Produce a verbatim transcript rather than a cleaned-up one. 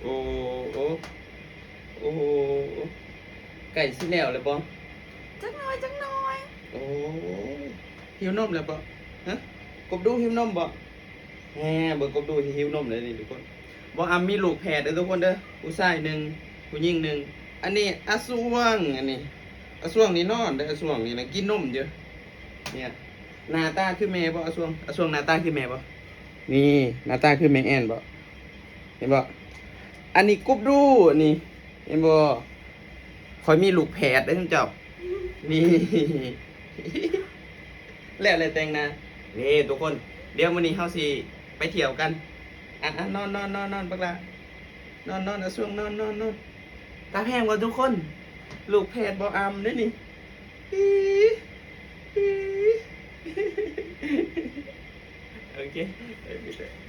โอ้ โอ้ โอ้ ใกล้สิแล้วเลยบ่ จักหน่อย จักหน่อย โอ้ หิวนมแล้วบ่ ฮะ กบดูหิวนมบ่ แหม เบิ่งกบดูหิวนมเลยนี่ทุกคน บ่อำมีลูกแฝดเด้อทุกคนเด้อ ผู้ชายหนึ่ง ผู้หญิงหนึ่ง อันนี้อาสวง อันนี้ อาสวงนี่นอนเด้อ อาสวงนี่นะกินนมอยู่ เนี่ย หน้าตาคือแม่บ่ อาสวง อาสวงหน้าตาคือแม่บ่ นี่ หน้าตาคือแม่แอนบ่ เห็นบ่ อันนี้กบดู อันนี้ เห็นบ่ ข่อยมีลูกแฝดเด้อเจ้า นี่ แล้วเลยแต่งหน้า นี่ทุกคน เดี๋ยวมื้อนี้เฮาสิไปเที่ยวกัน อ่ะ อ่ะ นอน นอน นอน นอน บักหล่า นอน นอน อาสวง นอน นอน นอน ตาแพงบ่ทุกคน ลูกแฝดบ่อำเด้อนี่ อี๋ อี๋ โอเค ไป ไป ไป